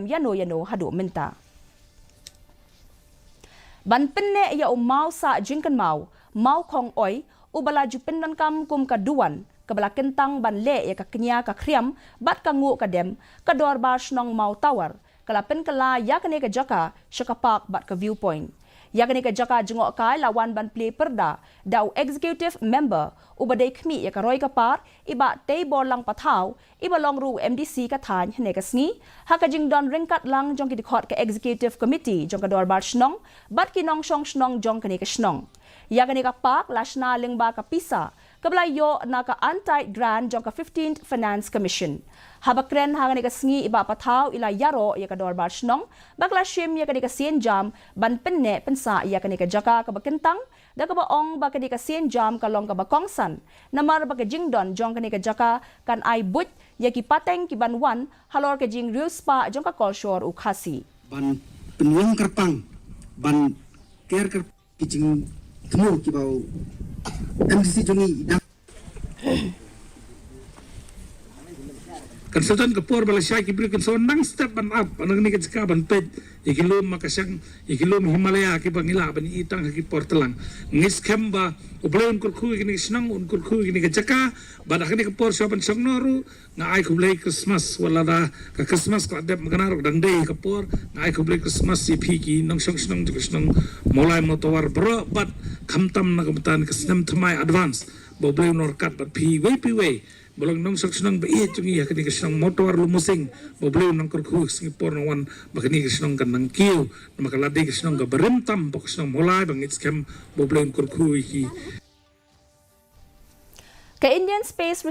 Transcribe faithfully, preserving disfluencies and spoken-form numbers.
ïano ïano haduh mynta. Ban pynneh ïa u maw sah jingkynmaw, Mawkhong Oi, uba la ju pyndonkam kum ka duwan kaba la kyntang ban leh ïa ka kñia ka khriam bad ka nguh ka dem, ka Dorbar Shnong Mawtawar ka la pynkylla ïa kane ka jaka sha ka park bad ka viewpoint. Ïa kane ka jaka jngohkai la wan ban plie pyrda da u executive member uba dei khmih ïa ka roi ka par, i Bah Teiborlang Pathaw, iba long ruh u M D C ka thaiñ hynne ka sngi, ha ka jingdon ryngkat lang jong ki dkhot ka executive committee jong ka Dorbar Shnong bad ki nongshong shnong jong kane ka shnong. Ïa kane ka park la shna lyngba ka pisa kaba la ïoh na ka Untied Grant jong ka fifteenth Finance Commission. Haba kren ha kane ka sngi, i Bah Pathaw i la ïaroh ïa ka Dorbar Shnong ba ka la shim ïa kane ka sienjam ban pynneh pynsah ïa kane ka jaka kaba kyntang, da kaba ong ba kane ka sienjam ka long kaba kongsan namar ba ka jingdon jong kane ka jaka kan ai buit ïa ki pateng ki ban wan halor ka jingriewspah jong ka kolshor u Khasi. Ban pynlong kyrpang, ban ker kyrpang ki jingthmu kiba u M D C jong ngi i dang. Kan sa don ka por ba lashai ki briew kin sa wan nang step ban ap, ban nang ni ka jaka ban peit ïa ki lum makashang, ïa ki lum Himalaya kiba ngi lah ban ïohi tang ha ki por tlang. Ngi skhem ba U Blei un kyrkhu ïa kane ka shnong, un kyrkhu ïa kane ka jaka, bad ha kane ka por shuwa ban shong noh ruh, nga ai khublei Christmas, wat la da ka Christmas ka la dep mynta ruh, dang dei ka por, nga ai khublei Christmas ïa phi ki nongshong shnong jong ka shnong Mawlai Mawtawar baroh, bad khamtam na ka bynta ka snem thymmai advance, ba U Blei un ryngkat bad phi iwei pa iwei ba long nongshong shnong ba ïeit jong ngi ha kane ka shnong Mawtawar Lumusing, ba U Blei un nang kyrkhu ha ka sngi por nang wan ba kane ka shnong kan nang kiew, namar ka la dei ka shnong kaba rim tam bad ka shnong Mawlai, ba ngi skhem ba U Blei un kyrkhu ïa ki. Ka Indian Space